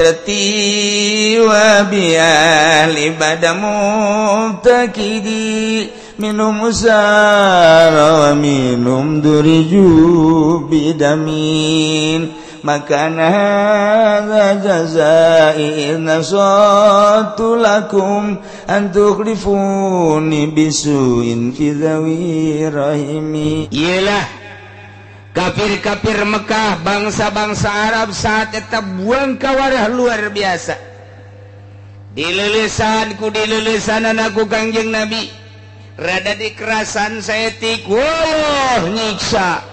itrati wa bi ahli bada mubtakidi minum usara wa minum duriju bidamin maka hadza jazai nasatu lakum an tukhlifuni bisuin fi dhawi rahimi. Iyalah kafir-kafir Mekah, bangsa-bangsa Arab saat eta buang kawarah luar biasa. Dilelesan ku dilelesanan aku Kangjeng Nabi. Rada dikerasan saeutik, wah nyiksa.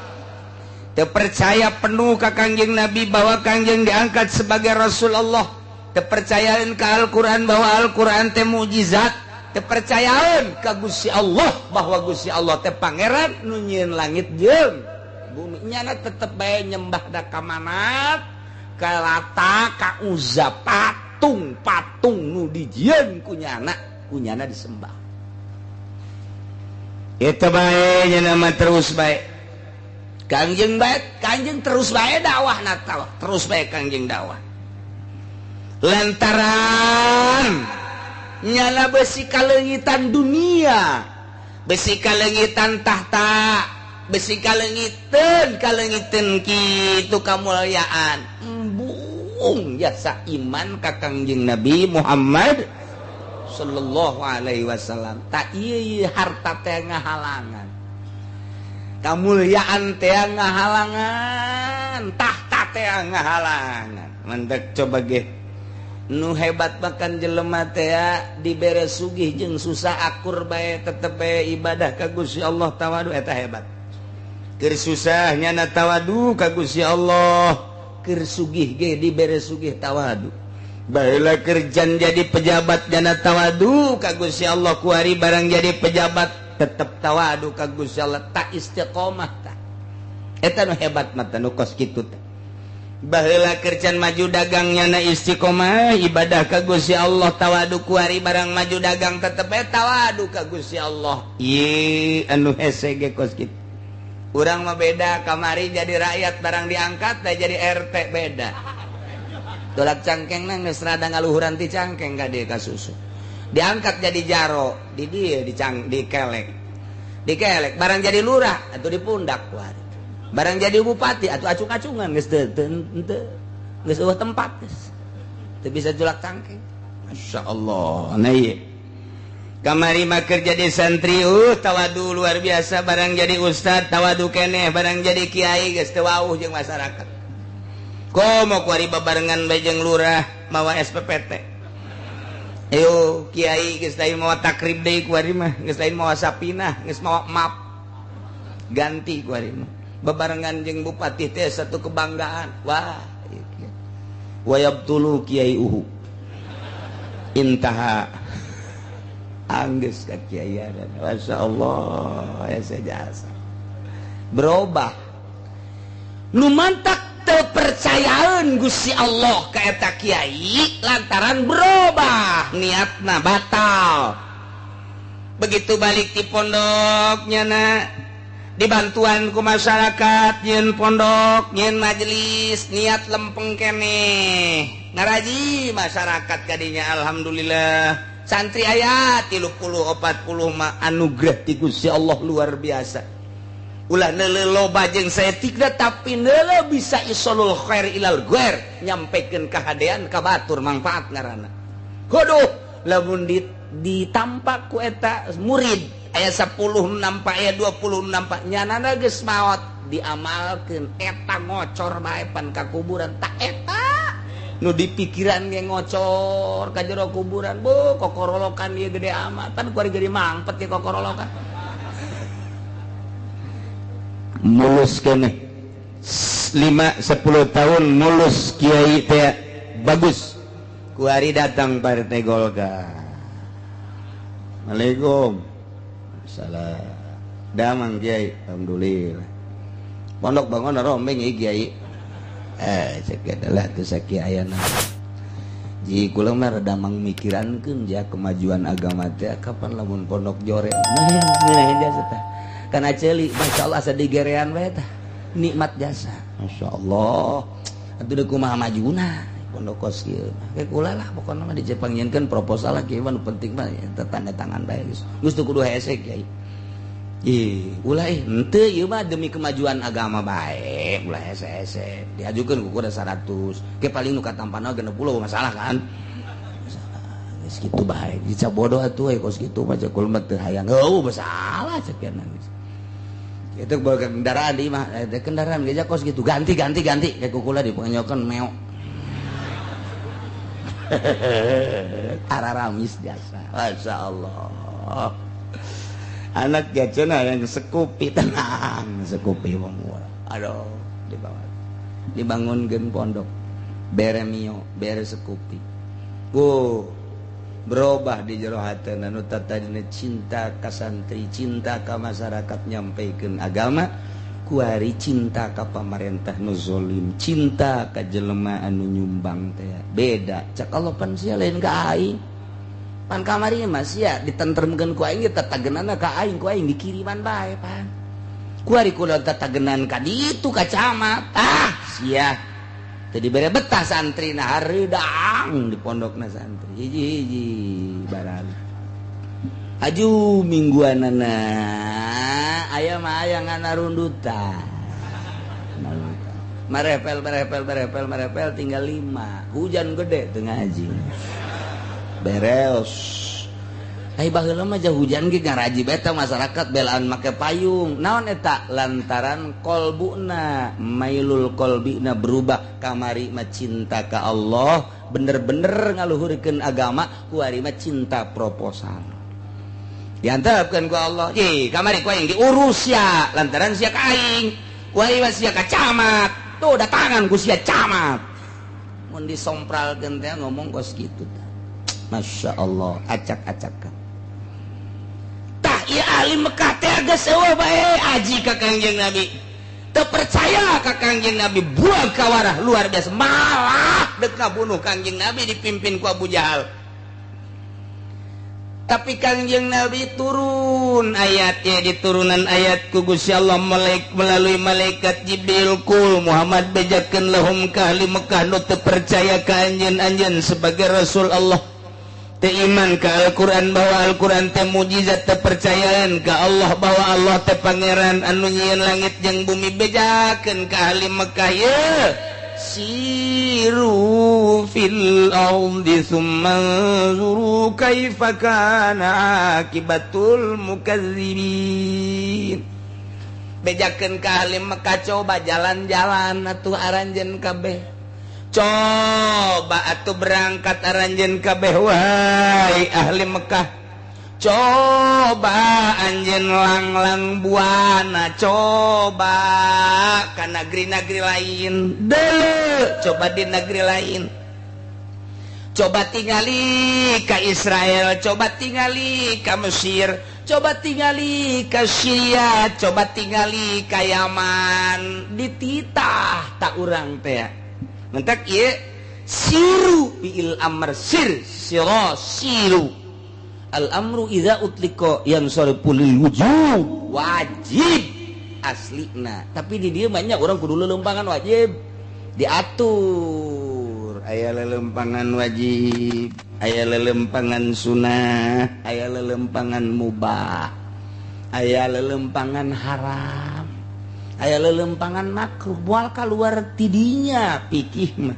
Terpercaya penuh ka Kangjeng Nabi bahwa Kangjeng diangkat sebagai Rasul Allah. Terpercayaan ke Al-Quran bahwa Al-Quran teh mukjizat. Terpercayaan ka Gusti Allah bahwa Gusti Allah teh pangeran nu nyieun langit jeung bumi. Nyana tetep bae nyembah da ka Manat, ka Lata, ka Uzza, patung-patung nu dijieun ku nyana, ku nyana disembah. Eta bae nyana mah terus bae. Kangjeng bae, Kangjeng terus bae dakwah natal, terus bae Kangjeng dakwah. Lantaran nyala besi kaleungitan dunia, besi kaleungitan tahta, besi kaleungiteun, kaleungiteun kitu kamulyaan. Embung jasa iman ka Kangjeng Nabi Muhammad sallallahu alaihi wasallam. Tak ieu harta teh ngahalangan. Kamulyaan teh ngahalangan, tahta teh ngahalangan. Mandek coba ge nu hebat makan jelema teh dibere sugih jeung susah akur bae tetep bae ibadah ka Gusti Allah tawadu eta hebat. Keur susah nyana tawadu ka Gusti Allah, keur sugih ge dibere sugih tawadu. Baheula kerjan jadi pejabat nyana tawadu ka Gusti Allah, kuari barang jadi pejabat tetep tawadu ka Gusti Allah, tak istiqomah tah. Eta nu hebat mah nu kos kitu teh. Baheula kerjan maju dagangnya na istiqomah ibadah ka Gusti Allah tawadu, kuari barang maju dagang tetep bae tawadu ka Gusti Allah. Ieu anu hese ge kos kitu. Urang mah beda, kamari jadi rakyat barang diangkat teh jadi RT beda. Tolak cangkeng geus rada ngaluhuran ti cangkeng ka dieu ka susu. Diangkat jadi jaro di dia dicang dikelek dikelek barang jadi lurah atau di pundak kuari barang jadi bupati atau acung-acungan geus teu geus eueuh tempat geus teu bisa julak cangkeng. Masya Allah. Nah ieu kamari mah keur jadi santri tawadu luar biasa, barang jadi ustad tawadu keneh, barang jadi kiai geus teu wauh jeung masyarakat. Komo kuari babarengan bae jeung lurah mawa SPPT. Ayo kiai geus lain mawa takrib deui kuari mah, geus lain mawa sapinah, geus mawa map. Ganti kuari mah. Babarengan jeung bupati teh satu kebanggaan. Wah, ieu kiai. Wayabtulu kiai uhu. Intaha anggeus ka kiaian. Masyaallah, ya jasa. Berubah. Nu mantak percayaan Gusti Allah ka eta kiai lantaran berubah niatna batal. Begitu balik di pondoknya na dibantuan ku masyarakat nyeun pondok nyeun majelis niat lempeng keneh ngaraji masyarakat kadinya. Alhamdulillah santri aya 30 40 mah anugerah ti Gusti Allah luar biasa. Ulah neuleuh loba jeung saeutik tapi neuleuh bisa isolul khair ilal ghair, nyampekeun kahadean ka batur mangfaat ngaranna. Hoduh lamun ditampak ku eta murid aya 10 nampak aya 20 nampak nyanana geus maot diamalkeun eta ngocor bae pan ka kuburan tak eta nu dipikiran ge ngocor ka jero kuburan bu kokorolokan ieu gede amat pan kuari gede mangpet ye kokorolokan. Mulus keneh 5-10 tahun mulus kiai teh bagus kuari datang partai Golkar. Assalamualaikum. Salam damang kiai, alhamdulillah pondok bangun rombeng ieu kiai. Cek adalah teu sakiayana ji kula mah rada mangmikirankeun ja kemajuan agama teh kapan lamun pondok jore ngeunah jasa teh kana ceuli masyaallah asa digerean bae tah nikmat jasa masyaallah atuh deuk kumaha majuna. Pondok kos kieu. Ke kula lah pokona mah dijepanginkeun proposal lah kieu mah nu penting mah tanda tangan bae geus. Geus teu kudu hese kiai. Ih, ulah ih henteu ieu mah demi kemajuan agama bae, ulah hese-hese. Diajukeun ku kuda 100. Ke paling nu katampana 60 masalah kan. Masalah. Geus kitu bae. Dicap bodoh atuh we kos kitu mah cek kul mah teu hayang. Heuh masalah cek geus. Itu bawa kendaraan di mah, kendaraan geus kos gitu. Ganti ganti ganti kayak kukula dipenyokan meok. Araramis jasa. Masya Allah. Anak gacena yang sekupi tenang, sekupi wong. Aduh, dibawa. Dibangunkeun pondok. Bere mio, bere sekupi. Wuh, berubah di jero hatena nu tadina cinta ka santri, cinta ka masyarakat nyampaikan agama, kuari cinta ka pamarentah nu zolim, cinta ka jelema anu nyumbang teh. Beda, cak Allah pan sia lain ka aing. Pan kamari mah sia ditentremkeun ku aing tatagenanna ka aing, ku aing dikiriman bae pan. Kuari kula tatagenan ka ditu ka camat. Ah, sia. Teu dibere betah santri na hareudang di pondokna santri. Hiji-hiji barang. Aju mingguanana aya mah aya ngana rundutan. Marepel marepel marepel marepel tinggal 5. Hujan gede teu ngaji. Beres. Ai baheula mah jauh hujan ge ngaraji bae teh masyarakat belaan make payung. Naon eta? Lantaran kolbuna, mailul kolbina berubah kamari mah cinta ka Allah, bener-bener ngaluhurkeun agama, kuari mah cinta proposal. Diantepkeun ku Allah, "Ih, kamari ku aing diurus sia, lantaran sia ka aing. Kuari mah sia ka camat. Tuh datangan ku sia camat." Mun disompralkeun teh ngomong kos kitu tah. Masya Allah, acak-acakan. Tah ieu ahli Mekah teh geus eueuh bae aji ka Kangjeng Nabi. Teu percaya ka Kangjeng Nabi, buang kawarah luar biasa. Malah deuk ngabunuh Kangjeng Nabi dipimpin ku Abu Jahal. Tapi Kangjeng Nabi turun ayatnya, diturunan ayat ku Gusti Allah melalui malaikat Jibril, kul Muhammad bejakeun lahum ka ahli Mekah nu teu percaya ka anjeun-anjeun sebagai Rasul Allah. Teu iman ka Al-Quran bahwa Al-Quran teh mujizat, teu percayaan ka Allah bahwa Allah teh pangeran anu nyieun langit jeung bumi, bejakeun ka ahli Mekah ye siru fil ardi thumma anzuru kaifa kana akibatul mukadzibin. Bejakeun ka ahli Mekah coba jalan-jalan atuh aranjeun kabeh. Coba atuh berangkat aranjeun kabeh wahai ahli Mekah. Coba anjeun langlang buana, coba ka negeri-negeri lain. Deuleu coba di negeri lain. Coba tingali ka Israel, coba tingali ka Mesir, coba tingali ka Syria, coba tingali ka Yaman. Dititah tak urang teh. Mentak ieu siru fi'il amr sir sira siru. Al amru idza utliqa yansarifu lil wujub, wajib aslina. Tapi di dieu banyak orang kudu lelempangan wajib diatur. Aya lelempangan wajib, aya lelempangan sunah, aya lelempangan mubah, aya lelempangan haram, aya lelempangan makruh. Moal kaluar tidinya pikih mah.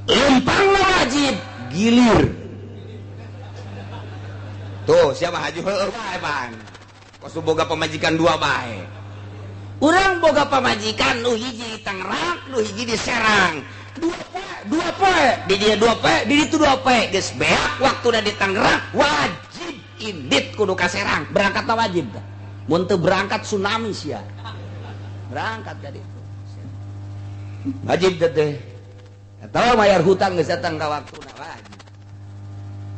Lempang wajib gilir. Tuh siapa haju heueuh bae bang. Kos boga pamajikan dua bae. Urang boga pamajikan nu hiji di Tangerang, nu hiji di Serang. Dua poe, di dia 2 poe, di ditu 2 poe. Geus beak waktuna di Tangerang, wajib indit kudu ka Serang. Berangkatna wajib tah. Mun teu berangkat tsunami sia. Berangkat tadi. Wajib teh. Atawa bayar hutang geus datang ka waktuna wajib.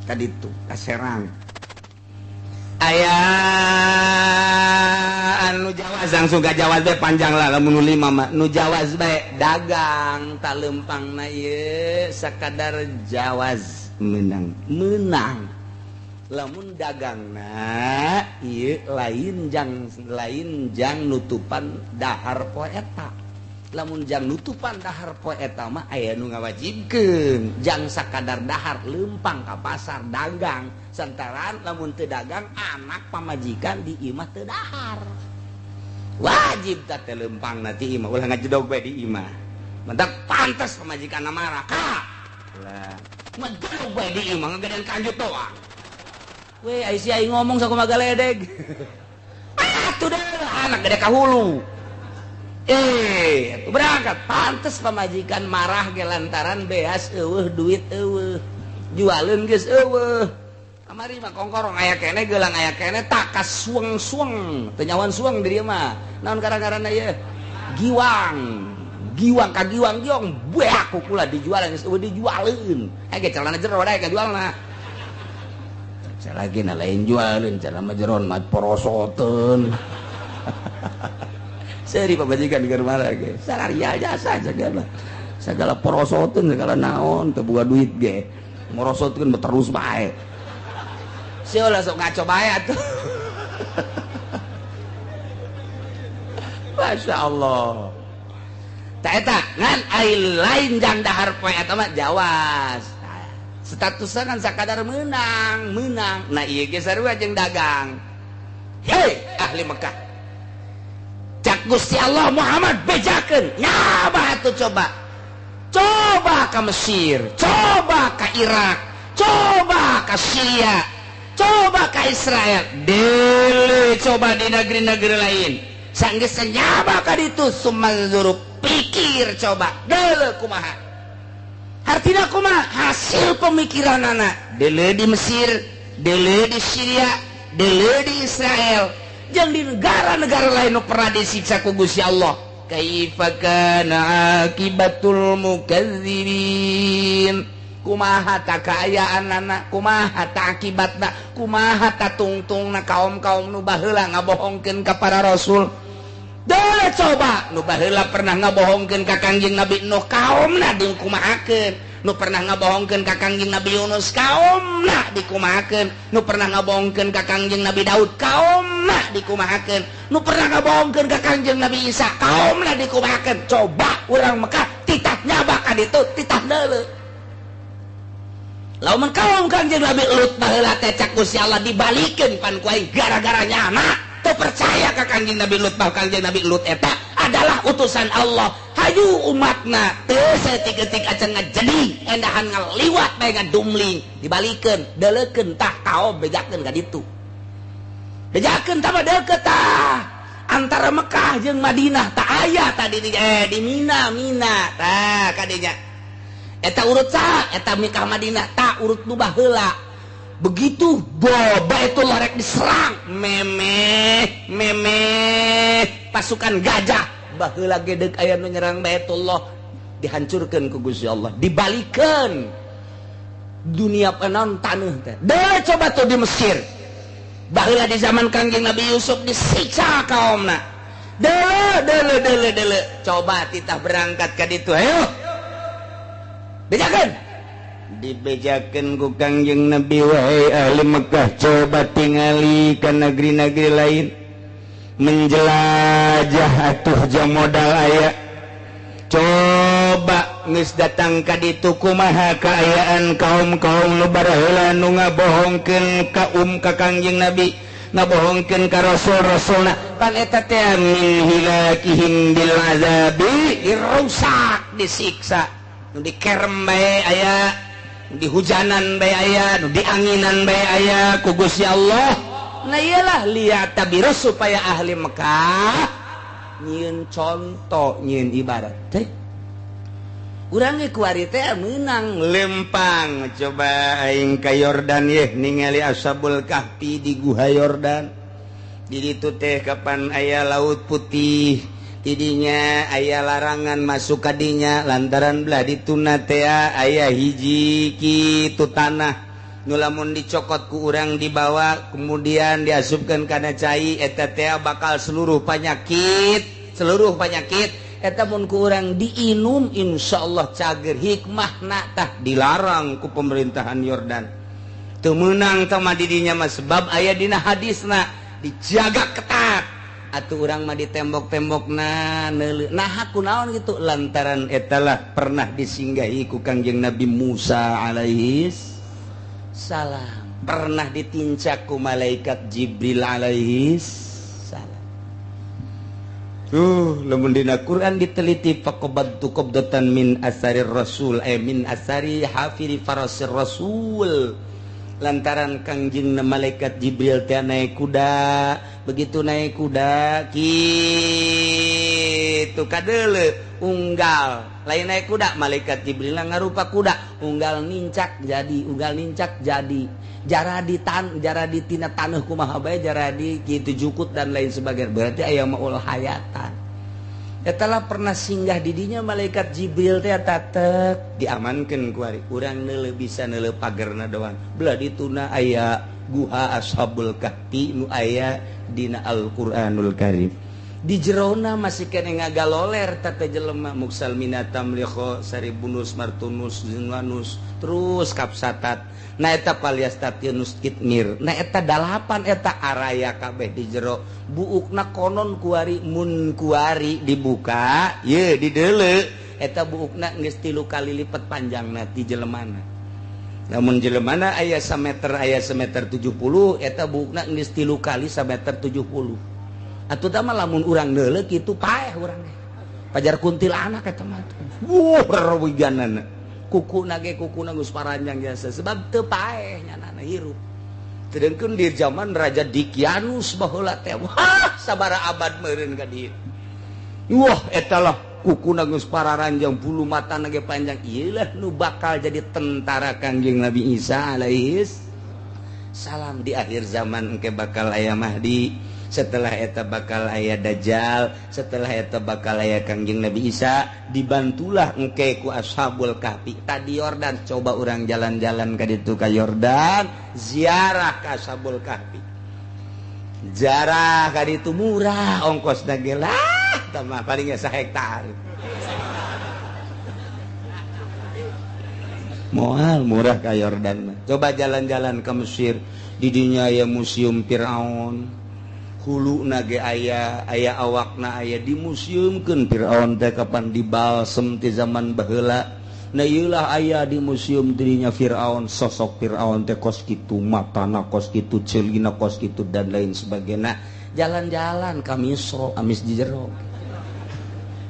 Ka ditu ka Serang. Aya anu jawaz langsung ka jawaz bae panjang lah lamun nu 5 mah. Nu jawaz bae dagang talempangna ieu sakadar jawaz menang. Menang. Lamun dagangna ieu lain jang nutupan dahar poe eta. Lamun jang nutupan dahar poe eta mah aya nu ngawajibkeun jang sakadar dahar lempang ka pasar dagang santaran lamun teu dagang anak pamajikan di imah teu dahar wajib teh lempang na ti imah ulah ngajedog bae di imah mentak pantas pamajikan marah ka lah ngajedog bae di imah ngagedean kanjut doang we ai si aing ngomong sakumaha galedeg atuh deh anak gede ka hulu. Berangkat pantes pamajikan marah ge lantaran beas eueuh duit eueuh jualeun geus eueuh kamari mah kongkorong aya keneh geulang aya keneh takas sueng-sueng teu nyawan sueng di dieu mah naon gara-garana ieu giwang giwang ka giwang giong beak kukula dijualan geus eueuh dijualeun ge celana jero dae ka jualna lagi na lain jualeun celana jeron mah porosoteun. Seri pamajikan keur marah ge sararia jasa segala segala porosoteun segala naon teu boga duit ge morosotkeun terus bae sia ulah sok ngaco bae atuh. Masya Allah ta eta ngan ai lain jang dahar poe eta mah jawas statusna kan sakadar menang menang nah ieu ge sarua jeung dagang. Hei ahli Mekah cak Gusti Allah Muhammad bejakeun nyaba atuh coba coba ka Mesir coba ka Irak coba ka Syria coba ka Israel deuleu coba di negeri-negeri lain sanggeus nyaba ka ditu sumanzuru pikir coba deuleu kumaha hartina kumaha hasil pemikiranana deuleu di Mesir deuleu di Syria deuleu di Israel jeung di negara-negara lain nu pernah disiksa ku Gusti Allah. Kaifa kana akibatul mukadzibin kumaha ta kaayaanana kumaha ta akibatna kumaha ta tungtungna kaum-kaum nu baheula ngabohongkeun ka para rasul. Deuleu coba nu baheula pernah ngabohongkeun ka Kangjeng Nabi Nuh kaumna dikumahakeun, nu pernah ngabohongkeun ka Kangjeng Nabi Yunus kaumna dikumahakeun, nu pernah ngabohongkeun ka Kangjeng Nabi Daud kaumna dikumahakeun, nu pernah ngabohongkeun ka Kangjeng Nabi Isa kaumna dikumahakeun. Coba urang Mekah titah nyaba ka ditu titah deuleu. Lamun kaum Kangjeng Nabi Lut baheula teh cak Gusti Allah dibalikeun pan ku aing gara-gara nyana teu percaya ka Kangjeng Nabi Lut bahwa Kangjeng Nabi Lut eta adalah utusan Allah. Hayu umatna teu saeutik-eutik acan ngajedi endahan ngaliwat bae ngadumling dibalikeun deuleukeun tah kaom bejakeun ka ditu bejakeun tah deukeut tah antara Mekah jeung Madinah tah aya tadi di Mina Mina tah kadinya eta urut saha eta Mekah Madinah tah urut nu baheula. Begitu boba itu lorek diserang memeh memeh pasukan gajah baheula gedeg aya nu nyerang Baitullah dihancurkeun ku Gusti Allah dibalikeun dunia penon taneuh teh. Deuleu coba tuh di Mesir baheula di zaman Kangjeng Nabi Yusuf disiksa kaumna. Deuleu deuleu deuleu deuleu coba titah berangkat ka ditu ayo bejakeun dibejakeun ku Kangjeng Nabi wahai ahli Mekah coba tingali ka negeri-negeri lain menjelajah atuh jam modal aya coba geus datang ka ditu kumaha kaayaan kaum-kaum nu baheula nu ngabohongkeun ka Kangjeng Nabi ngabohongkeun ka rasul-rasulna pan eta teh min hilakihim bil azabi dirusak disiksa nu dikerem bae aya di hujanan bae aya nu dianginan bae aya ku Gusti Allah. Nah iyalah lihat tabirus supaya ahli Mekah nyieun contoh nyieun ibarat teh urang ge kuari teh meunang lempang coba aing ka Yordan yeh ningali Ashabul Kahfi di Guha Yordan di ditu teh kapan aya laut putih tidinya aya larangan masuk kadinya lantaran belah dituna teh aya hiji kitu tanah nu lamun dicokot ku urang dibawa kemudian diasupkeun kana cai eta teh bakal seluruh penyakit eta mun ku urang diinum insyaallah cager hikmahna tah dilarang ku pemerintahan Yordan teu meunang tah mah di dinya mah sebab aya dina hadisna dijaga ketat. Atuh urang mah di tembok-tembokna neuleuh. Nah kunaon gitu lantaran etalah pernah disinggahi ku Kangjeng Nabi Musa alaihi salam. Pernah ditincak ku malaikat Jibril alaihi salam. Tuh lamun dina Quran diteliti faqabadtu qabdatan min asarir rasul min asari hafiri farasir rasul. Lantaran Kangjeng malaikat Jibril teh naik kuda, begitu naik kuda kitu kadeuleu unggal. Lain naik kuda malaikat Jibril ngarupa kuda, unggal nincak jadi, unggal nincak jadi. Jara di tan, jara di tina taneuh kumaha bae, jara di kitu jukut dan lain sebagainya. Berarti aya maul hayatan. Eta pernah singgah di dinya malaikat Jibril teh tatek diamankeun ku ari. Urang neuleuh bisa neuleuh pagerna doang. Belah dituna aya guha Ashabul Kahfi nu aya dina Al-Qur'anul Karim. Di jerona masih kene ngagaloler tata jelema muksalmina tamliho saribunus martunus zinwanus terus kapsatat. Nah eta paliastatinus kitmir. Nah eta dalapan eta araya kabeh di jero. Buukna konon kuari mun kuari dibuka ye dideuleu eta buukna geus 3 kali lipat panjangna ti jelemana. Lamun jelemana aya sameter aya semeter 70 eta buukna geus 3 kali sameter 70. Atuh tah mah lamun urang neuleuh kitu paeh urang ge. Pajar kuntilanak eta mah. Wuh rewiganana. Kuku nage kuku geus paranjang jasa sebab teu paeh nyanana hirup. Sedengkeun di zaman Raja Dikianus baheula teh wah sabaraha abad meureun ka dieu. Wah eta lah kuku geus pararanjang bulu mata nage panjang ieu lah nu bakal jadi tentara Kangjeng Nabi Isa alaihi salam di akhir zaman engke bakal aya Mahdi. Setelah eta bakal aya Dajjal, setelah eta bakal aya Kangjeng Nabi Isa, dibantulah engke ku Ashabul Kahfi. Tadi Yordan, coba urang jalan-jalan ka ditu ka Yordan, ziarah ka Ashabul Kahfi. Ziarah ka ditu murah ongkosna ge lah, tah mah paling ge sahektar. Moal murah ka Yordan mah. Coba jalan-jalan ke Mesir, di dinya aya Museum Firaun. Hulu nage aya aya awakna aya dimuseumkeun Firaun teh kapan dibalsem ti zaman baheula. Nah ieu lah aya di museum dirinya Firaun, sosok Firaun teh kos kitu, matana kos kitu, ceulina kos kitu dan lain sebagainya. Jalan-jalan ka Misro amis di jero.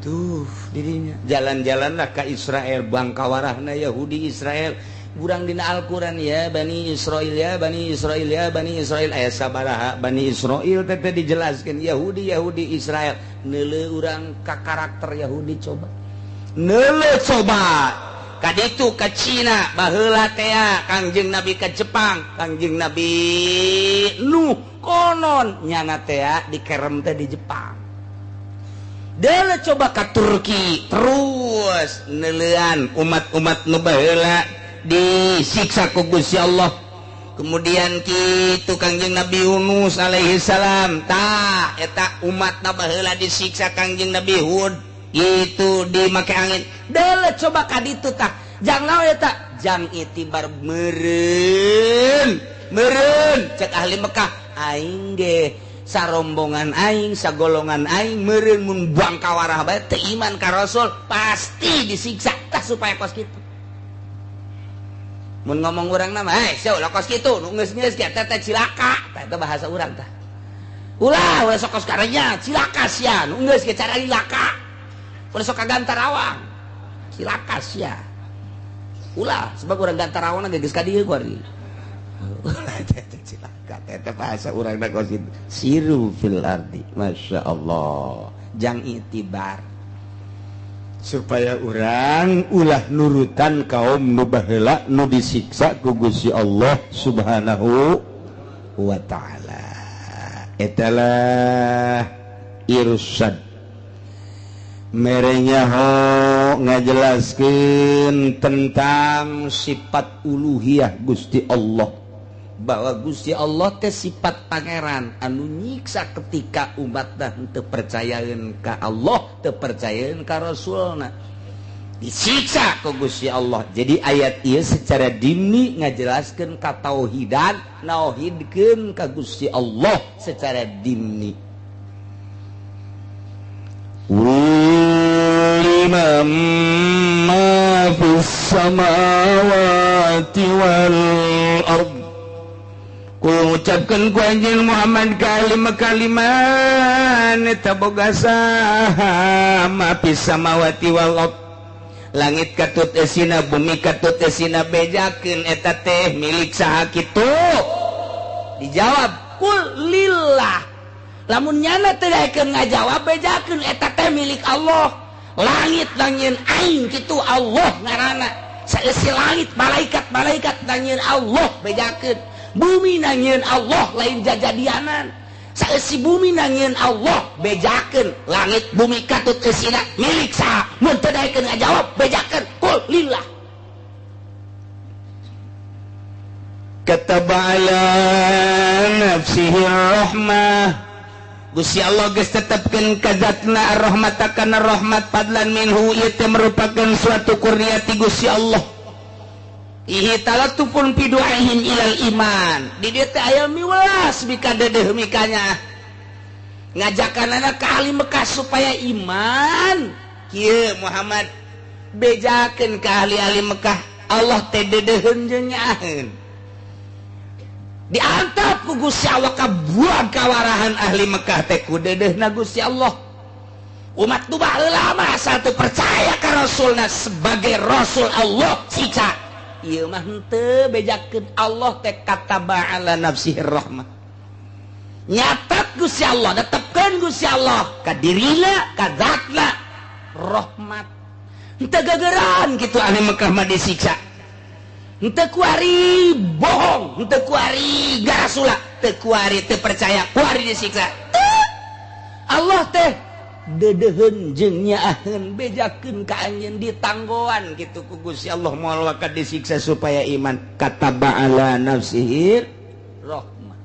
Tuh dirinya. Jalan-jalanlah ka Israel, bangkawarahna Yahudi Israel. Urang dina Al-Qur'an ya Bani Israil ya Bani Israil ya Bani Israil aya sabaraha Bani Israil teh dijelaskeun Yahudi Yahudi Israel neuleuh urang ka karakter Yahudi coba neuleuh coba ka ditu ka Cina baheula teh Kangjeng Nabi ka Jepang Kangjeng Nabi Nuh konon nyana teh dikerem teh di Jepang. Deuleuh coba ka Turki terus neuleuan umat-umat nu baheula disiksa ku Gusti Allah. Kemudian kitu Kangjeng Nabi Yunus alaihi salam tah eta umatna baheula disiksa Kangjeng Nabi Hud gitu dimake angin. Deuleuh coba ka ditu tah jang naon eta jang itibar meureun meureun cek ahli Mekah aing ge sarombongan aing sagolongan aing meureun mun bangkawarah bae teu iman ka Rasul pasti disiksa tah supaya kos kitu. Mun ngomong urang nama, hei, sia ulah kos kitu, nu geus-geus ge teh cilaka, tah eta bahasa urang tah. Ulah, ulah sok kos karenya, cilaka sia, nu geus ge cara cilaka. Ulah sok ka Gantarawang. Cilaka sia. Ulah, sebab urang Gantarawang ge geus ka dieu ku ari. Ulah teh cilaka, teh bahasa urang na kos kitu. Siru fil ardi, Masya Allah. Jang itibar. Supaya urang ulah nurutan kaum nu baheula nu disiksa ku Gusti Allah Subhanahu wa ta'ala. Etalah irsad merenya ho ngajelaskeun tentang sifat uluhiyah Gusti Allah, bahwa Gusti Allah teh sifat pangeran anu nyiksa ketika umatna teu percayaeun ka Allah, teu percayaeun ka Rasulna, disiksa ku Gusti Allah. Jadi ayat ieu secara dini ngajelaskeun ka tauhidan, nauhidkeun ka Gusti Allah secara dimni. Liman ma fis samawati wal ard. Ku ucapkeun ku anjeun Muhammad kalima-kaliman eta boga saha ma fis samawati wal ard. Langit katut esina, bumi katut esina, bejakeun eta teh milik saha kitu? Dijawab kul lillah. Lamun nyana teu daekeun ngajawab bejakeun eta teh milik Allah. Langit nangieun aing kitu Allah ngaranna. Saeusi langit malaikat-malaikat nangieun Allah bejakeun. Bumi nangieun Allah lain jajadianan. Saeusi bumi nangieun Allah bejakeun. Langit bumi katut eusina milik saha? Mun teu daekeun ngajawab bejakeun kul lillah. Kataba ala nafsihi rahmah. Gusti Allah geus tetepkeun ka zatna ar-rahmat kana rahmat fadlan minhu ieu teh merupakan suatu kurnia ti Gusti Allah. Ihi talatufun fi du'aihim ilal iman. Di dieu teh aya miwelas mika dedeuh mikanya. Ngajakanana ka ahli Mekah supaya iman. Kieu Muhammad bejakeun ka ahli-ahli Mekah Allah teh dedeuheun jeung nyaaheun. Diantap ku Gusti Allah kabuang kawarahan ahli Mekah teh ku dedeuhna Gusti Allah. Umat nu baheula mah asal teu percaya ka Rasulna sebagai Rasul Allah siksa. Ieu mah henteu bejakeun Allah teh kataba ala nafsihi rahmah. Nyatat Gusti Allah, netepkeun Gusti Allah ka dirina, ka zatna rahmat. Henteu gegeran kitu ahli Mekah mah disiksa. Henteu kuari bohong, henteu kuari garasula, teu kuari teu percaya, kuari disiksa. Allah teh dedeuheun jeung nyaaheun bejakeun ka anjeun ditanggoan kitu ku Gusti Allah moal waka disiksa supaya iman. Kataba ala nafsihi rahmah.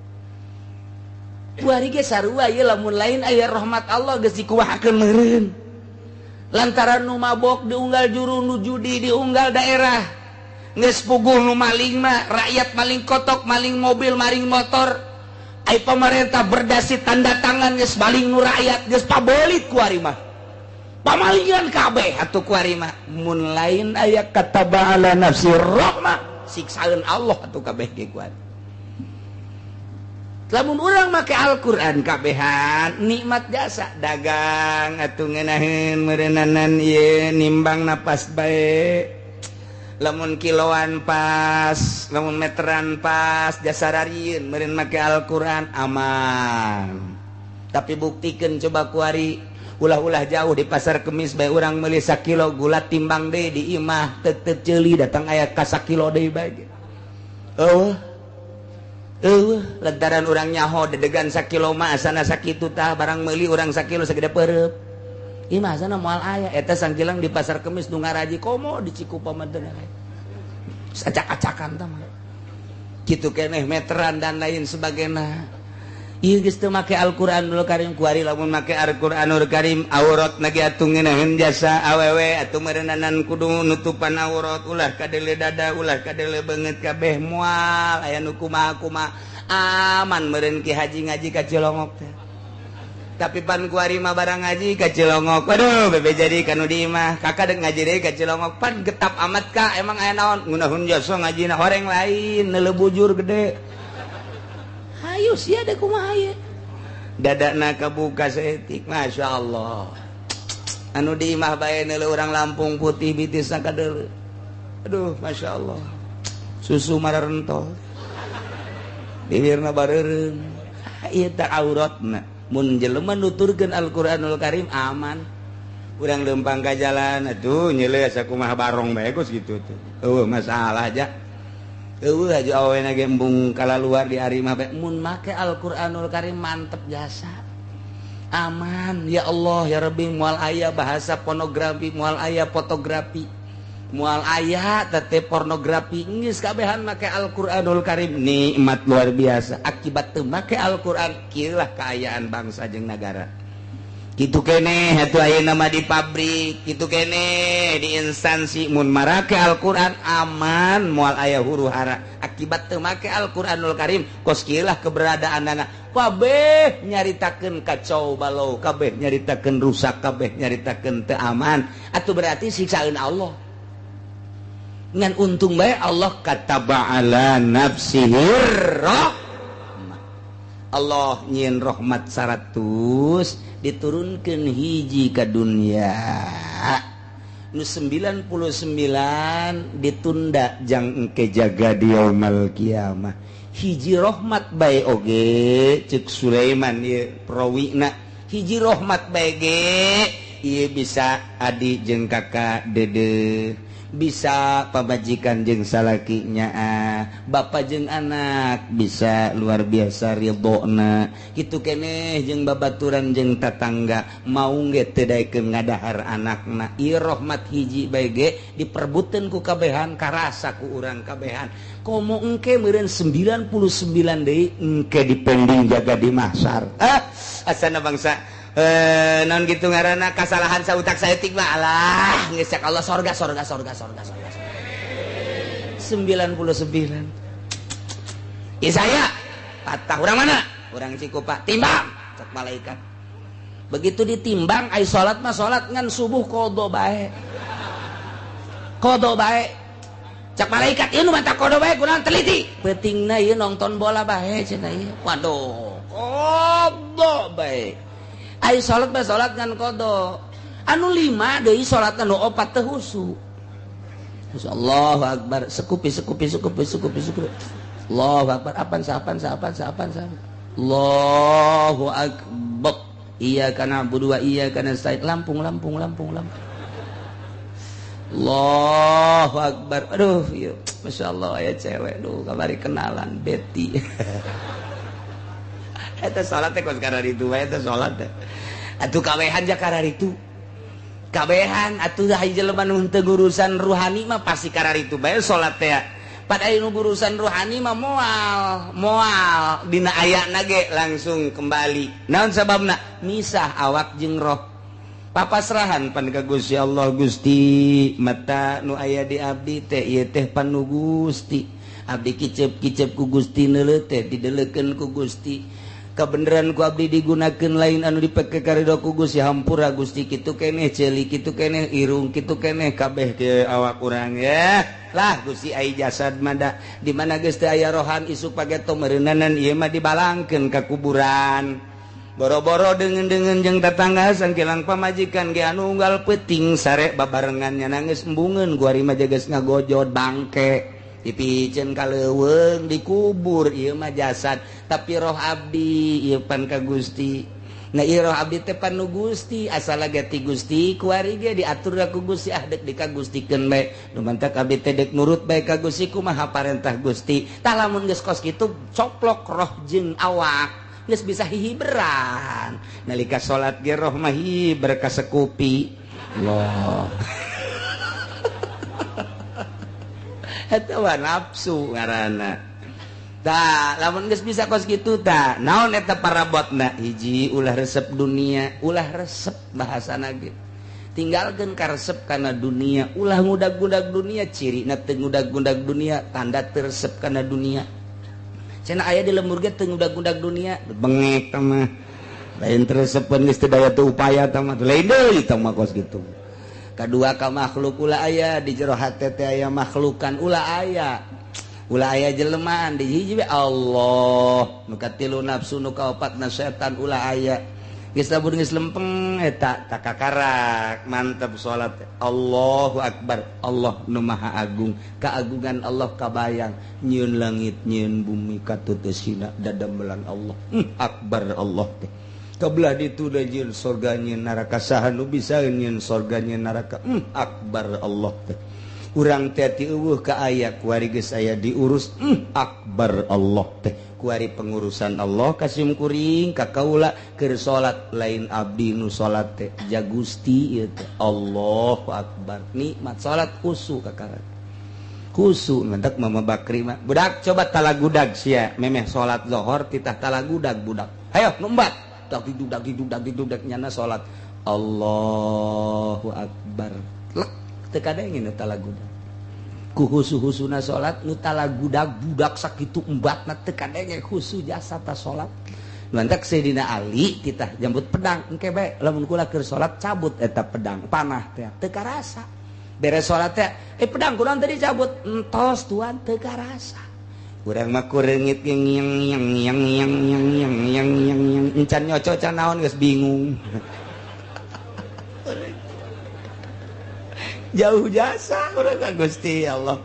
Kuari ge sarua ieu lamun lain aya rahmat Allah geus dikuahakeun meureun. Lantaran nu mabok diunggal juru, nu judi diunggal daerah. Geus puguh nu maling mah rakyat maling kotok, maling mobil, maling motor. Ai pemerintah berdasi tanda tangan geus maling nu rakyat geus pabelit ku ari mah. Pamalingan kabeh atuh ku ari mah. Mun lain aya kataba ala nafsi rahmah, siksaeun Allah atuh kabeh ge ku ari. Lamun urang make Al-Qur'an kabehan nikmat jasa dagang atuh ngeunaheun meureunnanan ieu nimbang napas bae. Lamun kiloan pas, lamun meteran pas, jasa rarieun meureun make Al-Qur'an aman. Tapi buktikeun coba kuari ulah-ulah jauh di pasar Kemis bae urang meuli sakilo gula timbang deui di imah teu ceuli datang aya ka sakilo deui bae. Eueuh. Eueuh, lantaran urang nyaho dedegan sakilo mah asana sakitu tah barang meuli urang sakilo sagede peureub. Imah sana moal aya eta sangkilang di pasar Kemis nu ngaraji komo di Cikupa mah teu aya. Acak-acakan tah mah. Kitu keneh meteran dan lain sebagainya. Ieu geus teu make Al-Qur'anul Karim kuari lamun make Al-Qur'anul Karim aurat na ge atuh ngeunaheun jasa awewe atuh meureunnanan kudu nutupan aurat ulah kadele dada ulah kadele beungeut kabeh moal aya nu kumaha-kumaha aman meureun ki haji ngaji ka Cilongok teh. Tapi pan kuari mah barang ngaji ka Cilongok. Waduh, bebe jadi kanu di imah. Kakak dek ngaji deui ka Cilongok. Pan getap amat ka, emang aya naon? Ngeunaheun jasa ngajina horeng lain, neuleuh bujur gede. Hayu sia dek kumaha ieu? Dadana kabuka saeutik, masyaallah. Anu di imah bae neuleuh urang Lampung putih bitisna kadeuleu. Aduh, masyaallah. Susu mararentol. Bibirna bareureum. Ieu teh auratna. Mun jelema nuturkeun Al-Qur'anul Karim aman. Urang leumpang ka jalan atuh nyeuleuh asa kumaha barong bae geus kitu tuh. Eueuh masalah aja. Eueuh aja awena ge embung kalaluar di ari mah bae. Mun make Al-Qur'anul Karim mantep jasa. Aman ya Allah ya Rabbi moal aya bahasa pornografi, moal aya fotografi. Moal aya teh pornografi geus kabehan make Al-Qur'anul Karim nikmat luar biasa. Akibat teu make Al-Qur'an kieu lah kaayaan bangsa jeung nagara. Kitu keneh atuh ayeuna mah di pabrik, kitu keneh di instansi mun marake Al-Qur'an aman moal aya huru hara. Akibat Akibat teu make Al-Qur'anul Karim kos kieu lah keberadaanana. Kabeh nyaritakeun kacau balau, kabeh nyaritakeun rusak, kabeh nyaritakeun teu aman. Atuh berarti siksaeun Allah. Ngan untung bae Allah kataba ala nafsihi rahmah. Allah nyieun rahmat 100 diturunkeun hiji ka dunya. Nu 99 ditunda jang engke jaga di yaumul kiamah. Hiji rahmat bae oge ceuk Sulaiman ieu prawina. Hiji rahmat bae ge ieu bisa adi jeung kakak dede, bisa pamajikan jeung salakinya, bapak jeung anak bisa luar biasa ridhona. Kitu keneh jeung babaturan jeung tatangga mau ge teu daekeun ngadahar anakna. Ieu rahmat hiji bae ge diperbuteun ku kabehan, karasa ku urang kabehan. Komo engke meureun 99 deui engke dipending jaga di mahsyar. Ah, asana bangsa non gitu ngaranna kasalahan sautak saeutik mah alah geus cak Allah sorga sorga sorga sorga sorga 99. Isaya patah urang mana? Urang Cikupa. Timbang cak malaikat. Begitu ditimbang ai salat mah salat ngan subuh qada bae. Qada bae. Cak malaikat ieu nu mata qada bae kunaon teliti. Peutingna ieu nonton bola bae cenah ieu. Waduh, qada bae. Ai salat mah salat ngan qada. Anu 5 deui salat anu 4 teu husu. Allahu akbar, sekupi sekupi sekupi sekupi sekupi. Allahu akbar, apan sapan sapan sapan sapan. Allahu akbar. Iyyaka na'budu wa iyyaka nasta'in. Lampung lampung lampung lampung. Allahu akbar. Aduh, ieu masyaallah aya cewek duh kamari kenalan Betty. Eta salat teh kos kararitu bae eta salat teh. Atuh kabehan ja kararitu. Kabehan atuh hiji jelema nu teu ngurusan ruhani mah pasti kararitu bae salat teh. Pad aya nu urusan ruhani mah moal, moal dina ayana ge langsung kembali. Naon sababna? Misah awak jeung roh. Papasrahan pan ka Gusti Allah. Gusti mata nu aya di abdi teh ieu teh pan nu Gusti. Abdi kicep-kicep ku Gusti neuleuh teh dideleukeun ku Gusti. Kebenaran ku abdi digunakan lain anu dipake karido ku Gusti. Hampura Gusti kitu keneh ceuli kitu keneh irung kitu keneh kabeh ke awak urang ya lah Gusti ai jasad mah di mana geus teu aya rohan isuk pageto meureunanan ieu mah dibalangkeun ka kuburan. Boro-boro deungeun-deungeun jeung tatangga sangkilang pamajikan ge anu unggal peuting sare babarengan nya geus embungeun kuari mah geus ngagojod bangke. Dipicen ka leuweung dikubur ieu mah jasad tapi roh abdi ieu pan ka Gusti. Nah ieu roh abdi teh pan nu Gusti asal ge ti Gusti kuari ge diatur ku Gusti ah deuk dikagustikeun bae nu mantak abdi teh deuk nurut bae ka Gusti kumaha parentah Gusti. Tah lamun geus kos kitu coplok roh jeung awak geus bisa hihiberan nalika salat ge roh mah hiber ka sekupi. Allah eta mah nafsu ngaranna. Tah lamun geus bisa kos kitu tah naon eta parabotna? Hiji ulah resep dunia, ulah resep bahasana ge. Tinggalkeun karesep kana dunia, ulah ngudag-ngudag dunia, cirina teu ngudag-ngudag dunia, tanda teu resep kana dunia. Cenah aya di lembur ge teu ngudag-ngudag dunia, bengek tah mah. Lain teu resepeun geus teu daya teu upaya tah mah, lain deui tah mah kos kitu. Kadua ka makhluk ulah aya di jero hate teh aya makhlukan ulah aya. Ulah aya jelemaan di hiji Allah nu katilu nafsu nu kaopatna setan ulah aya. Geus lamun geus lempeng eta takakarak mantep salat. Allahu akbar, Allah nu maha agung, keagungan Allah kabayang nyieun langit nyieun bumi katuteusina dadamelan Allah. Akbar Allah teh. Kebelah ditu da nyieun sorga nyieun neraka saha nu bisa nyieun sorga nyieun neraka. Akbar Allah teh. Urang teh ti eueuh ka aya kuari geus aya diurus. Akbar Allah teh. Kuari pengurusan Allah kasim kuring ka kaula keur salat lain abdi nu salat teh ja Gusti ieu teh. Allahu akbar. Nikmat salat khusu kakara. Khusu mentak Mama Bakri mah. Budak coba talagudag sia memeh salat zuhur titah talagudag budak. Hayo numbat. Dak diduk dak diduk dak diduk dak nyana salat. Allahu akbar. Lek teu kadengin eta lagu. Ku husu-husuna salat nu talagudag budak sakitu embatna teu kadenge khusu jasa ta salat. Lantak Sayyidina Ali titah jambut pedang engke bae lamun kula keur salat cabut eta pedang panah teh teu karasa. Beres salat teh pedang kunaon tadi cabut entos tuan teu karasa. Urang mah kureungit yang yang yang yang yang yang yang yang yang yang encan nyoco can naon geus bingung. Jauh jasa urang ka Gusti Allah.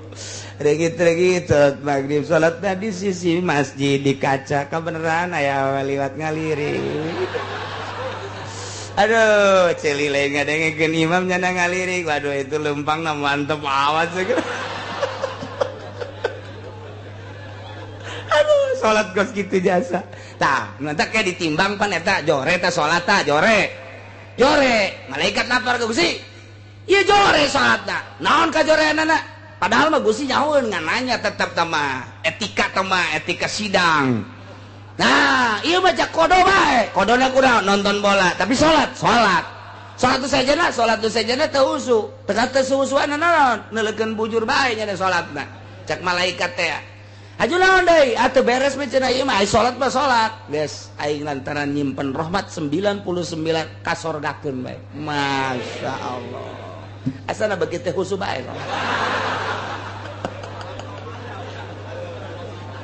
Regit-regit salat maghrib salatna di sisi masjid di kaca kebenaran aya liwat ngalirik. Aduh, ceuli lain ngadengekeun imam nyana ngalirik. Waduh itu lempangna mantep awas. Aduh, salat geus kitu jasa. Tah, nanti kayak ditimbang pan eta jore ta salat ta jore. Jore, malaikat lapar ke Gusti. Ieu jore salatna. Naon kajoreanana? Padahal mah Gusti nyahoeun ngan nanya tetep tama etika tama etika sidang. Nah, ieu mah jak kodo bae. Kodona kurang nonton bola, tapi salat, salat. Salat tu sajana, salat tu sajana teu husu. Teu teu husuan naon? Neuleukeun bujur bae nya salatna. Cak malaikat teh. Haju naon deui? Atuh beres mah cenah ieu mah ai salat mah salat. Geus aing lantaran nyimpen rahmat 99 kasorgakeun bae. Masya Allah. Asana beuki teh husu bae.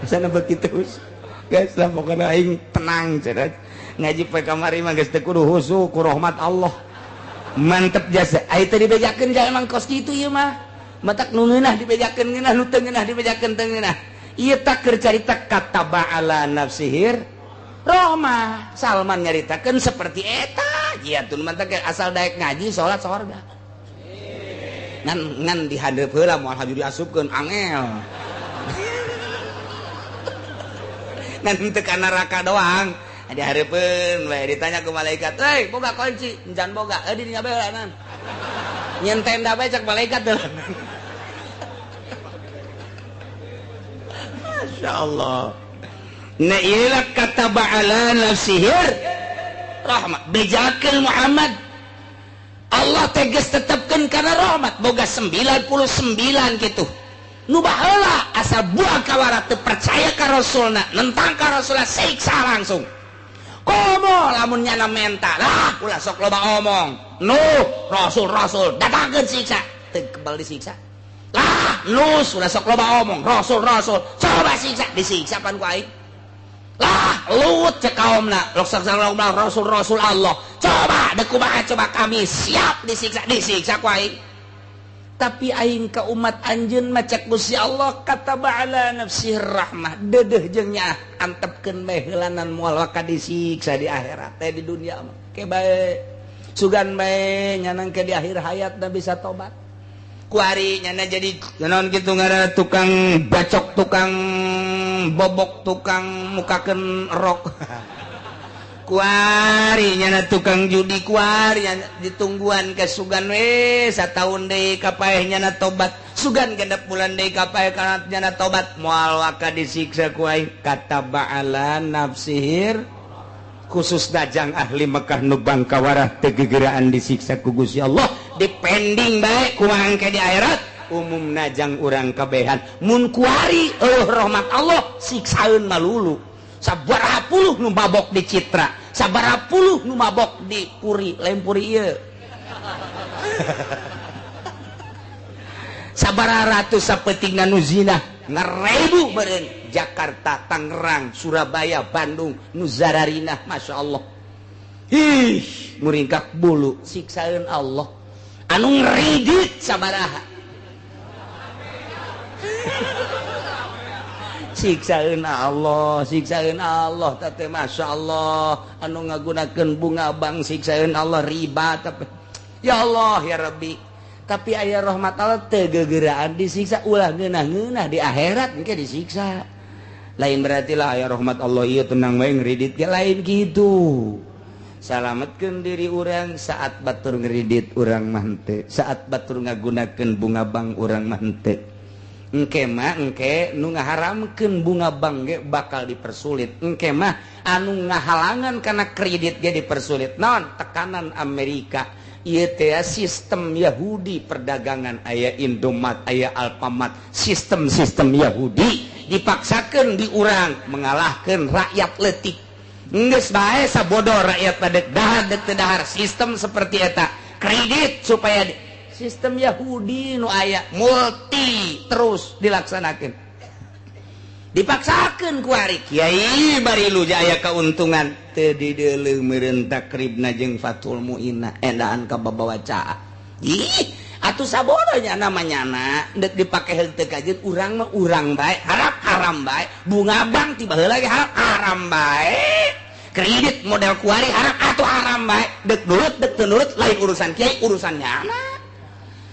Asana beuki teh husu. Geus lah pokona aing tenang cenah. Ngaji poe kamari mah geus teu kudu husu ku rahmat Allah. Mantep jasa. Ai teu dibejakeun ja emang kos kitu ieu mah. Matak nu ngeunah dibejakeun ngeunah nu teu ngeunah dibejakeun teu ngeunah. Ieu tak keur carita kataba ala nafsihir rahmah. Salman nyaritakeun seperti eta. Ieu tun mantak asal daek ngaji salat sorga. Ngan ngan dihadeup heula moal haju diasupkeun angel. Ngan teu ka neraka doang. Dihareupeun we ditanya ku malaikat, "Hei, boga kunci?" "Encan boga." "Eh di dinya bae heulanan." Nyen tenda bae cak malaikat heulanan. Masya Allah. Nah iyalah kataba ala nafsihir rahmat. Bejakeun Muhammad. Allah tegas tetapkan karena rahmat boga 99 gitu. Nu baheula asal buah kawara teu percaya ka Rasulna, nentang ka Rasulna siksa langsung. Komo lamun nyana menta lah ulah sok loba omong. Nu Rasul-rasul datangkeun siksa, teu kebal disiksa. Lah nu ulah sok loba omong, Rasul-rasul coba siksa, disiksa pan ku aing. Lah Lut cek kaumna, lok sok loba Rasul-rasul Allah. Coba deuk kumaha coba kami siap disiksa, disiksa ku aing. Tapi aing ka umat anjeun mah cek Gusti Allah kataba ala nafsihi rahmah. Deudeuh jeung nyaah antepkeun bae heulanan moal waka disiksa di akhirat teh di dunia mah. Ke bae sugan bae nyanang ke di akhir hayat da bisa tobat. Kuari nyana jadi naon kitu ngaranna tukang bacok, tukang bobok, tukang mukakeun rok. Kuari nyana tukang judi, kuari nyana ditungguan ke sugan we sataun deui ka paeh nyana tobat. Sugan genep bulan deui ka paeh kana nyana tobat moal waka disiksa ku aing. Kataba ala nafsihir khusus dajang ahli Mekah nu bangkawarah teu gegeraan disiksa ku Gusti Allah. Dipending bae kumaha engke di akhirat umum najang urang kabehan mun kuari eueuh rahmat Allah siksaeun malulu. Sabaraha puluh nu mabok di Citra, sabaraha puluh nu mabok di Puri, lain Puri ieu. Sabaraha ratus sapeutingna nu zina, ngarebu meureun Jakarta, Tangerang, Surabaya, Bandung, nu zararinah, Masya Allah. Ih, muringkak bulu siksaeun Allah. Anu ngridit sabaraha. Siksaeun Allah, siksaeun Allah teh Masya Allah. Anu ngagunakeun bunga bank siksaeun Allah riba tapi ya Allah ya Rabbi. Tapi aya rahmat Allah teu gegeraan disiksa ulah ngeunah-ngeunah di akhirat engke disiksa. Lain berarti lah aya rahmat Allah ieu tenang wae ngridit ge lain kitu. Salametkeun diri urang saat batur ngridit urang mah henteu, saat batur ngagunakeun bunga bank urang mah henteu. Engke mah engke nu ngaharamkeun bunga bank ge bakal dipersulit. Engke mah anu ngahalangan kana kredit ge dipersulit. Naon tekanan Amerika Ieu teh sistem Yahudi perdagangan aya Indomat aya Alfamart, sistem-sistem Yahudi dipaksakeun di urang mengalahkan rakyat leutik. Geus bae sabodo rakyat pada dahar dek teu dahar sistem seperti eta. Kredit supaya sistem Yahudi nu aya multi terus dilaksanakeun. Dipaksakeun ku ari kiai bari lu aya keuntungan teu dideuleu meureun takribna jeung Fathul Muinna endaan ka babawa caa. Ih, atuh sabodonya namanya na deuk dipake henteu kajeun urang mah urang bae, harap haram bae, bunga bank tiba heula ge harap haram bae. Kredit model kuari harap atuh haram bae, deuk nurut deuk teu nurut lain urusan kiai, urusan nyana.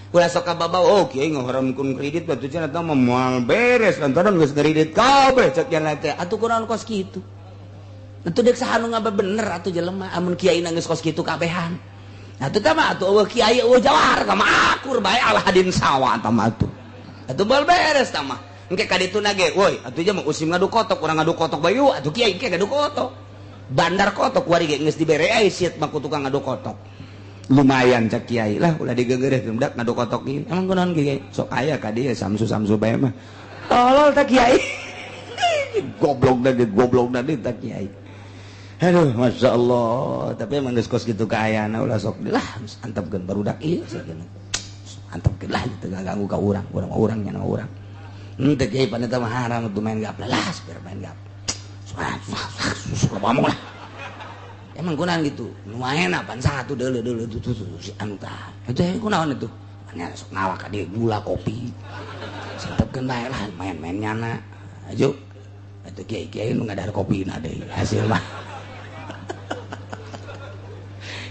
Ulah sok ka babawa, oh kiai ngaharamkeun kredit batu cenah eta mah moal beres lantaran geus kredit kabeh cek nya teh. Atuh kunaon kos kitu? Atuh deuk saha nu ngabener atuh jelema amun kiai geus kos kitu kabehan. Atuh tah mah atuh eueuh kiai eueuh jawar tah mah akur bae ala hadin sawa tah mah atuh. Atuh bal beres tah mah. Engke ka dituna ge, woi atuh mah usim ngadu kotok, urang ngadu kotok bae yuk atuh kiai engke ngadu kotok. Bandar kotok kuari ge geus dibere ai siet mah ku tukang ngadu kotok. Lumayan cek kiai lah ulah digegereh budak ngadu kotok ieu. Emang kunaon kiai? Sok aya ka dieu samsu-samsu bae mah. Tolol tah kiai. Goblok da goblok da tah kiai. Aduh, Masya Allah. Tapi emang geus kos kitu kaayana ulah sok lah antepkeun barudak ieu sakeuna. Antepkeun lah teu ganggu ka urang, urang-urang nya urang. Henteu kiai pan eta mah haram atuh main gapleh lah, biar main gapleh. Sok ngomong lah. Emang kunaon gitu? Nu maena pan satu deuleu-deuleu tuh si anu tah. Eta kunaon itu? Nya sok ngawak ka dieu gula kopi. Santepkeun bae lah main-main nyana. Ayo. Atuh kiai-kiai nu ngadahar kopina deui hasil mah.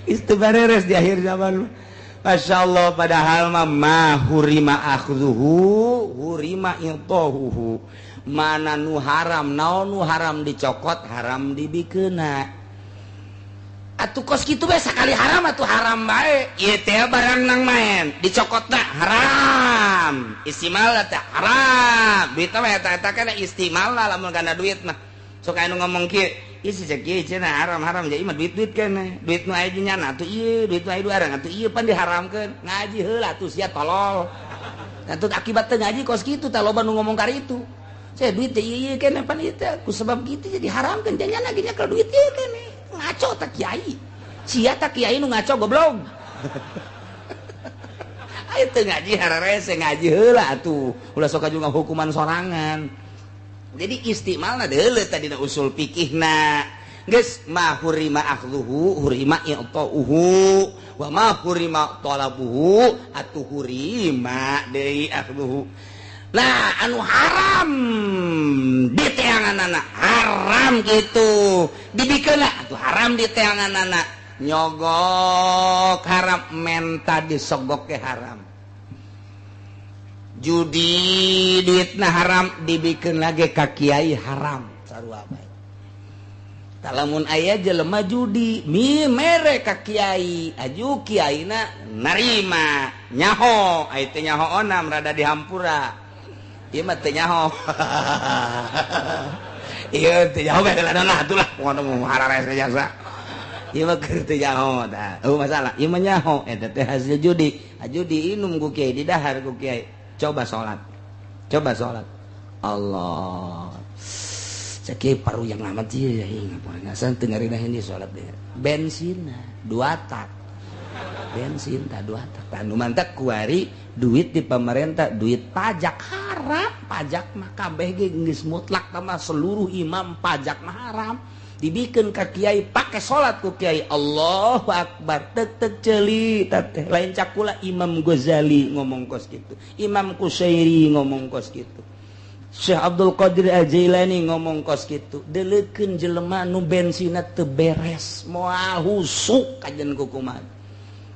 Itu beres di akhir zaman. Masya Allah, padahal mah ma hurima akhzuhu hurima intahuhu. Mana nu haram, naon nu haram dicokot, haram dibikeuna. Atuh kos kitu bae sakali haram atuh haram bae. Ieu teh barang nang main, dicokotna haram. Istimal teh haram. Duit mah eta-eta kana istimal lah lamun kana duit mah. Sok aya nu ngomong kieu, ieu si cek ieu cenah haram-haram jadi mah duit-duit kana. Duit nu aya nyana atuh ieu, duit nu aya arang atuh ieu pan diharamkeun. Ngaji heula atuh sia tolol. Atuh akibat teu ngaji kos kitu tah loba nu ngomong karitu. Saya duit teh ieu kana pan ieu teh ku sebab kitu jadi haramkeun nyana ge nyekel duit ieu kana. Ngaco tak kiai. Sia tak kiai nu ngaco goblok. Ayo teu ngaji hararese ngaji heula atuh. Ulah sok juga hukuman sorangan. Jadi istimalna deuleu tadina usul fikihna. Geus ma hurima akhluhu hurima i'tauhu wa ma hurima talabuhu atuh hurima deui akhluhu. Nah, anu haram di teanganana haram gitu. Dibikeun atuh haram di teanganana. Nyogok haram, menta disogok ke haram. Judi duitna haram, dibikeun lagi ka kiai haram. Sarua bae. Talamun aya jelema judi, mi mere ka kiai, aju kiaina narima, nyaho, ai teh nyaho onam rada dihampura. Ieu mah teu nyaho. Ieu teu nyaho bae lah atuh lah, ngono hararese jasa. Ieu mah keur teu nyaho tah. Oh masalah, ieu mah nyaho eta teh hasil judi. Aju diinum ku kiai, didahar ku kiai. Coba salat. Coba salat. Allah. Cek kiai paru yang amat ieu ya ngasan teu ngarinah ini salat deh. Bensin dua tak. Bensin tak dua tak. Tah nu mantak kuari duit di pemerintah, duit pajak haram, pajak mah kabeh ge geus mutlak mah seluruh imam pajak mah haram. Dibikeun ka kiai pake salat ku kiai Allahu akbar tek tek ceuli teh lain cakula Imam Ghazali ngomong kos kitu, Imam Kusyairi ngomong kos kitu, Syekh Abdul Qadir Al-Jailani ngomong kos kitu. Deuleukeun jelema nu bensinna teu beres moal husuk kajen kukumaha.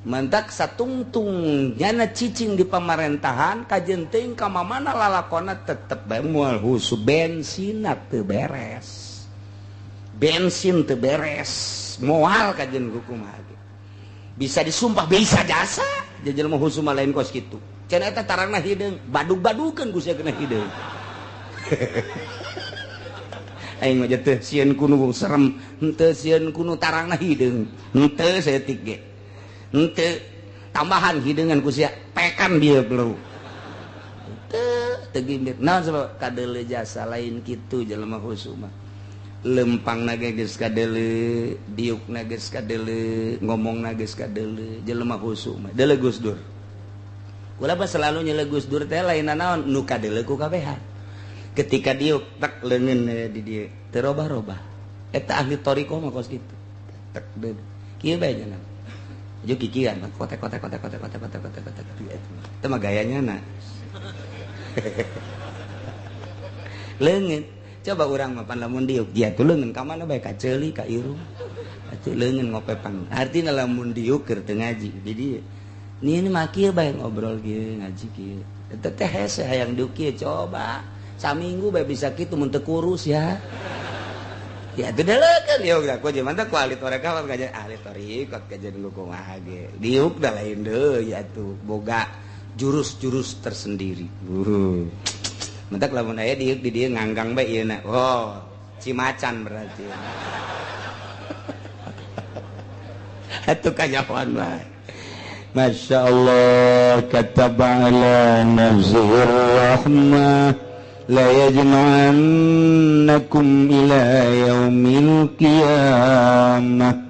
Mantak satungtung nyana cicing di pemerintahan kajen teuing ka mamana lalakona tetep bae moal husuk bensinna teu beres. Bensin teu beres moal kajen kukumaha. Bisa disumpah bisa jasa jelema husuk mah lain kos kitu. Cenah eta tarangna hideung badug-badukeun ku sia kena hideung. Aing mah teu sieun kunu serem, henteu sieun kunu tarangna hideung, henteu saeutik ge. Henteu Tambahan hideungan ku sia pekan dia perlu. Teu teu gimbir. Naon sebab kadeuleu jasa lain kitu jelema khusyuk mah. Lempang na geus kadeuleu, diuk na geus kadeuleu, ngomong na geus kadeuleu, jelema khusyuk mah. Deuleu Gus Dur. Kula mah selalu nyele Gus Dur teh lain naon nu kadeuleu ku kabehan. Ketika diuk tek leungeun di dieu teu robah-robah. Eta ahli thariqah mah kos kitu. Tek deuleu. Kieu bae nya. Ju kikian kotek kotek kotek kotek kotek kotek kotek kotek. Eta mah gayanya na. Leungeun. Coba urang mah pan lamun diuk dia tuh leungeun ka mana bae ka ceuli ka irung. Atuh leungeun ngopepang. Artina lamun diuk keur teu ngaji. Di dieu. Ini mah kieu bae ngobrol kieu ngaji kieu. Eta teh hese hayang diuk kieu coba. Saminggu bae bisa kitu mun teu kurus ya. Ya teu deuleukeun diuk da ku jeung mantap ku ahli tarekat kajian ahli tarekat kajian lu kumaha ge. Diuk da lain deui atuh boga jurus-jurus tersendiri. Mentak lamun aya diuk di dieu nganggang bae ieu na. Oh, cimacan berarti. Atuh kanyahoan bae. Masya Allah kataba ala nafsihi rahmah la yajma'annakum ila yaumil qiyamah.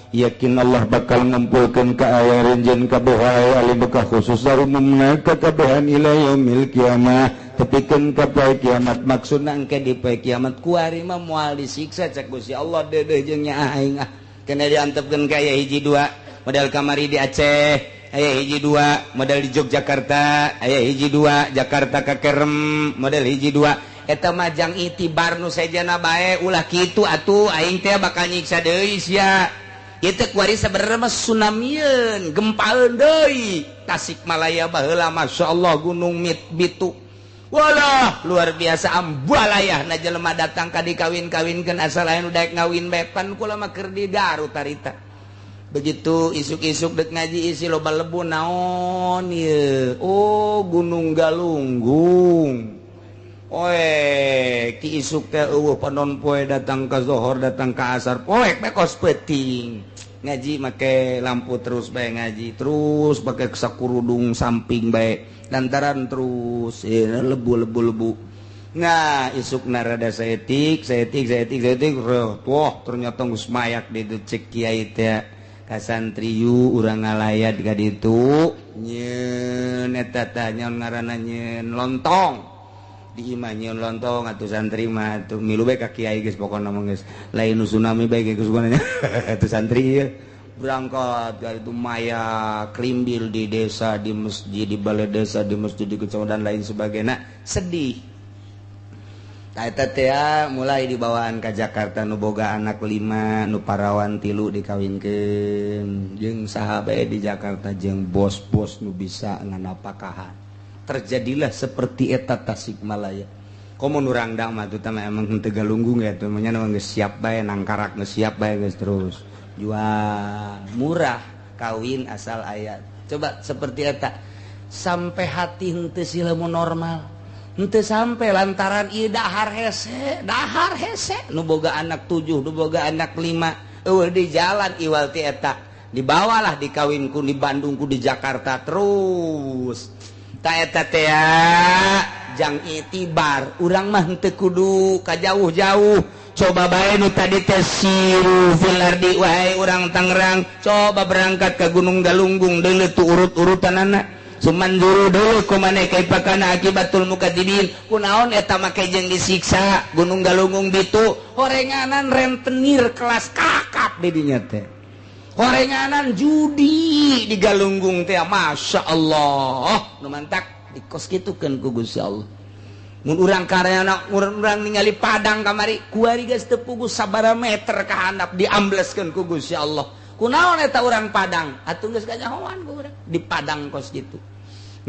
Yakin Allah bakal ngumpulkeun ka aya renjen kabeh ali bekah khusus umumna ka kabehan ila yaumil qiyamah. Tepikeun ka poe kiamat maksudna engke di poe kiamat kuari mah moal disiksa cek Gusti Allah deudeuh jeung nyaah aing ah. Kena diantepkeun ka aya hiji dua model kamari di Aceh, aya hiji dua model di Yogyakarta, aya hiji dua Jakarta ka Kerem model hiji dua. Eta mah jang itibar nu sejana bae ulah kitu atuh aing teh bakal nyiksa deui sia. Ieu teh kuari sabenerna mah tsunamieun, gempaeun deui. Tasikmalaya baheula masyaallah gunung Bitu. Walah luar biasa ambalayah na jelema datang ka dikawin-kawinkeun asal aya nu daek ngawin bae pan kula mah keur di Garut harita. Begitu isuk-isuk dek ngaji isi loba lebu naon ieu. Oh Gunung Galunggung. Oe ki isuk teh eueuh panon poe datang ka zohor datang ka asar poek bae kos peuting. Ngaji make lampu terus bae ngaji terus pake sakurudung samping bae lantaran terus lebu-lebu lebu. Nah isuk narada saetik saetik saetik saetik wah ternyata geus mayak di dieu cek kiai teh ka santriyu urang ngalayat ka ditu nyeun eta tah nyaon ngaranna nyeun lontong di imah nyeun lontong atuh santri mah atuh milu bae ka kiai geus pokona mah geus lain nu tsunami bae geus pokona atuh santri ieu berangkat ka itu maya krimbil di desa di masjid di balai desa di masjid di kecamatan dan lain sebagainya sedih. Eta teh mulai dibawaan ka Jakarta nu boga anak 5 nu parawan 3 dikawinkeun jeung saha bae di Jakarta jeung bos-bos nu bisa nganapakahan. Terjadilah seperti eta Tasikmalaya. Komo nu rangda mah atuh teh emang henteu galunggung ya tuh nya geus siap bae nangkarak geus siap bae geus terus jual murah kawin asal aya. Coba seperti eta sampai hati henteu sila normal. Henteu sampai lantaran ieu dahar hese nu boga anak 7 nu boga anak 5 eueuh di jalan iwal ti eta dibawalah dikawinku di Bandung ku di Jakarta terus ta eta teh jang itibar urang mah henteu kudu ka jauh-jauh coba bae nu tadi teh siru fil ardi wahai urang Tangerang coba berangkat ke Gunung Galunggung deuleu tu urut-urutanana Sumanjuru dulu kumane kaipakana akibatul mukadzibin kunaon eta make jeung disiksa Gunung Galunggung ditu horenganan rentenir kelas kakap di dinya teh horenganan judi di Galunggung teh Masya Allah nu mantak dikos kitukeun ku Gusti Allah mun urang karyana urang ningali Padang kamari kuari geus teu puguh sabaraha meter ka handap diambleskeun ku Gusti Allah kunaon eta urang Padang atuh geus kanyahoan ku urang di Padang kos kitu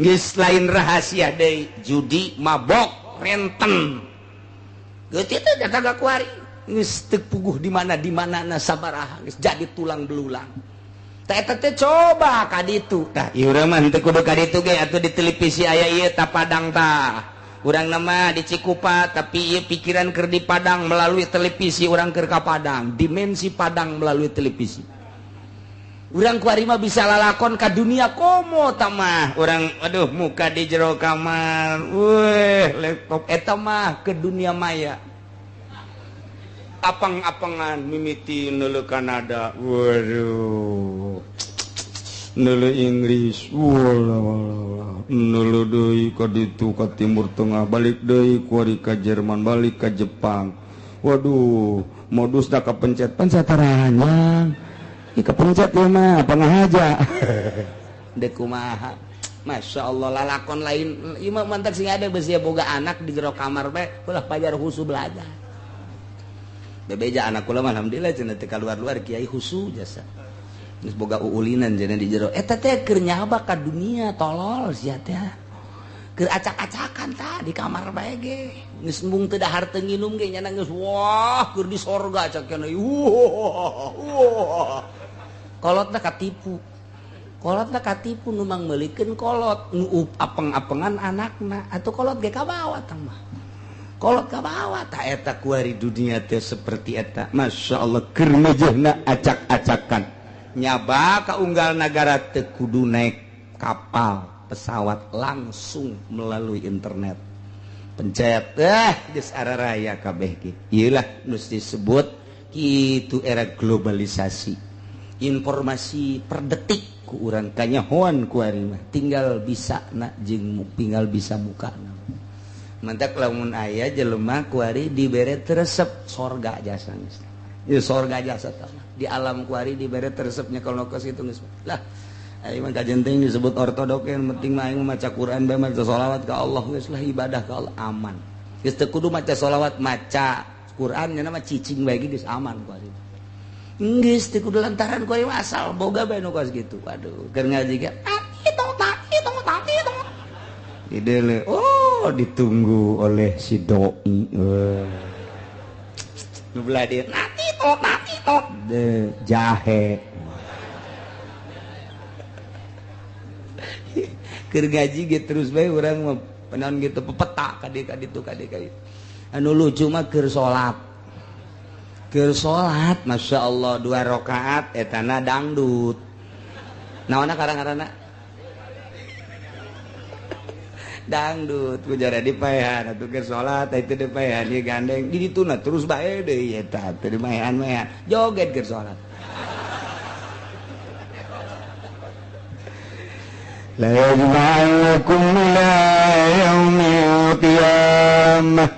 geus lain rahasia deui judi mabok renten geus teh datang ka kuari geus teu puguh di mana na sabaraha geus jadi tulang belulang tah eta teh coba ka ditu tah ieu urang mah henteu kudu ka ditu ge atuh di televisi aya ieu ta Padang tah urang nama di Cikupa tapi ieu pikiran keur di Padang melalui televisi urang keur ka Padang dimensi Padang melalui televisi. Urang kuari mah bisa lalakon ka dunia komo tamah urang aduh muka di jero kamar weh laptop eta mah ke dunia maya apang-apangan mimiti neuleuh Kanada waduh neuleuh Inggris walah neuleuh deui ka ditu ka Timur Tengah balik deui kuari ka Jerman balik ka Jepang waduh modusna kapencet pencet taranjang kepencet ya mah apa ngahaja dek kumaha Masya Allah lalakon lain ieu mah mantak sing ada besi boga anak di jero kamar bae ulah pajar husu belajar bebeja anak kula mah alhamdulillah cenah teu kaluar-luar kiai husu jasa geus boga uulinan cenah di jero eta teh keur nyaba ka dunia tolol sia teh keur acak-acakan tah di kamar bae ge geus embung teu dahar teu nginum ge nya geus wah keur di sorga cak cenah wah wah kolotna katipu kolotna katipu nu mangmeulikeun kolot nu apeng-apengan anakna atuh kolot ge kabawa tah mah kolot kabawa tah eta kuari dunia teh seperti eta Masya Allah keur mejehna acak-acakan nyaba ka unggal nagara teu kudu naik kapal pesawat langsung melalui internet pencet geus araraya kabeh ge ieu lah nu disebut kitu era globalisasi informasi per detik ku urang kanyahoan ku ari mah tinggal bisa na jeung tinggal bisa muka mantak lamun aya jelema ku ari dibere resep sorga jasa geus ieu sorga jasa tah di alam ku ari dibere resepnya kalau kos itu geus lah aing mah kajenting disebut ortodok yang penting mah aing maca Quran bae maca sholawat ka Allah geus lah ibadah ka Allah aman geus teu kudu maca sholawat maca Quran nya mah cicing bae geus aman ku ari geus teu kudu lantaran ku ari asal boga bae nu kos kitu waduh keur ngaji ge ide oh ditunggu oleh si doi nu belah dieu nati tot de jahe keur ngaji ge terus bae urang mah penaon gitu pepeta ka dieu ka ditu ka dieu ka dieu anu lucu mah keur salat keur salat Masya Allah 2 rakaat etana dangdut naonna karang-karana dangdut ku jara dipaehan atuh keur salat itu dipaehan ieu gandeng di dituna terus bae deui eta teu dimaehan-maehan joget keur salat la yajma'ukum ila yaumil qiyamah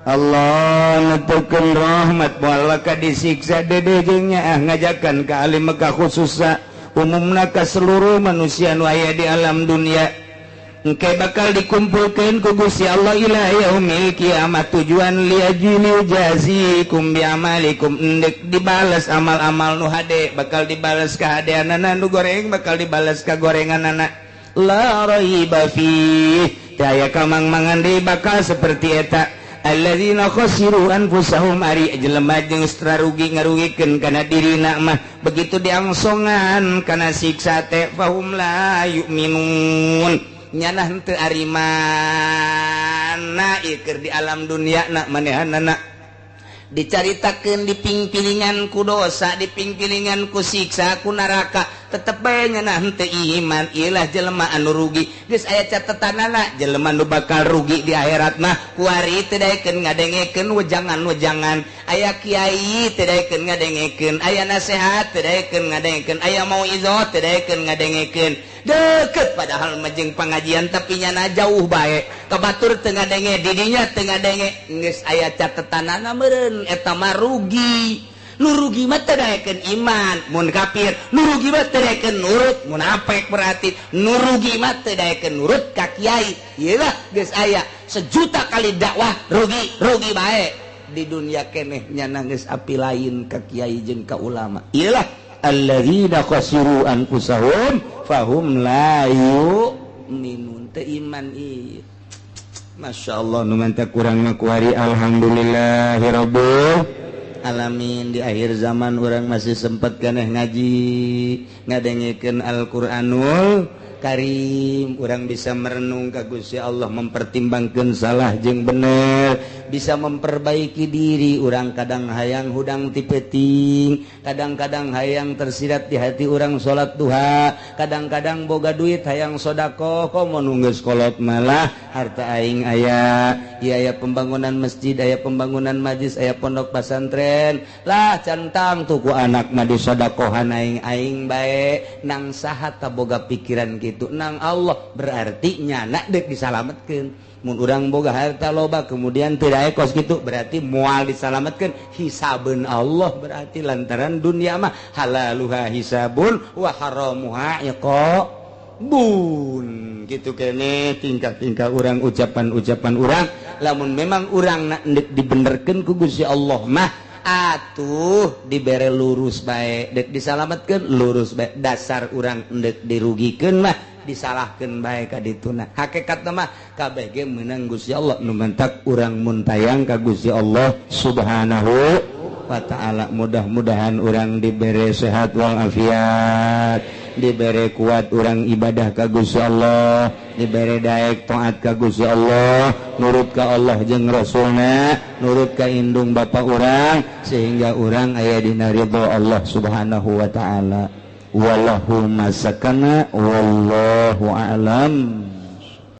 Allah netekeun rahmat moal ka disiksa dede jeung nyaah ngajakan ka ahli Mekah khususna umumna ka seluruh manusia nu aya di alam dunia engke bakal dikumpulkeun ku Gusti Allah ila yaumil kiamat tujuan liajini jazikum bi amalikum endek dibales amal-amal nu hade bakal dibales ka hadeanana nu goreng bakal dibales ka gorenganana la raiba fi daya kamang-mangan deui bakal seperti eta alladzina khasiru anfusahum ari jelema jeung rugi ngarugikeun kana dirina mah begitu diangsongan kana siksa teh fahum la yu'minun nyanah henteu arimana ieu keur di alam dunia na manehanana dicaritakeun dipingpilingan ku dosa dipingpilingan ku siksa ku neraka tetep bae nyanah henteu iman ieu lah jelema anu rugi geus aya catetanana jelema nu bakal rugi di akhirat mah kuari teu daekeun ngadengekeun wejangan-wejangan aya kiai teu daekeun ngadengekeun aya nasehat teu daekeun ngadengekeun aya mauizah teu daekeun ngadengekeun deket padahal mah jeung pangajian tapi nyana jauh bae ka batur teu ngadenge didinya teu ngadenge geus aya catetanana meureun eta mah rugi nu rugi mah teu daekeun iman mun kafir nu rugi mah teu daekeun nurut munafik berarti nu rugi mah teu daekeun nurut ka kiai ieu lah geus aya sejuta kali dakwah rugi rugi bae di dunia keneh nyana geus api lain ka kiai jeung ka ulama ieu lah alladzina khasiru anfusahum fahum la yu'minun teu iman ieu Masya Allah nu mantap kurang mah kuari alhamdulillahirabbil alamin di akhir zaman orang masih sempat keneh ngaji ngadengekeun Al-Qur'anul Karim orang bisa merenung ka Gusti Allah mempertimbangkeun salah jeung bener Bisa memperbaiki diri urang. Kadang hayang hudang ti peuting, kadang-kadang hayang tersirat di hati urang salat duha, kadang-kadang boga duit hayang sodakoh. Komo nu geus kolot malah, harta aing aya ieu, aya pembangunan masjid, aya pembangunan majlis, aya pondok pesantren lah, centang tuh ku anak mah disodakohan aing aing bae. Nang saha boga pikiran gitu? Nang Allah. Berarti nyana dek disalametkeun. Mun urang boga harta loba kemudian tidak kos gitu, berarti moal disalametkeun, hisabeun Allah. Berarti lantaran dunia mah halaluha hisabun wa haramuha iqabun. Gitu kene tingkah-tingkah urang, ucapan-ucapan urang. Lamun memang urang nak dibenerkeun ku Gusti Allah mah, atuh dibere lurus bae. Dek disalametkeun, lurus bae. Dasar urang endek dirugikeun mah, disalahkeun bae ka dituna. Hakikat mah kabeh ge meunang Gusti Allah. Nu mentak urang muntayang ka Gusti Allah Subhanahu wa Ta'ala. Mudah-mudahan urang dibere sehat walafiat, dibere kuat urang ibadah ka Gusti Allah, dibere daek taat ka Gusti Allah, nurut ka Allah jeung Rasulna, nurut ka indung bapa urang, sehingga urang aya dina ridho Allah Subhanahu wa Ta'ala. Wallahu masakana, wallahu a'lam.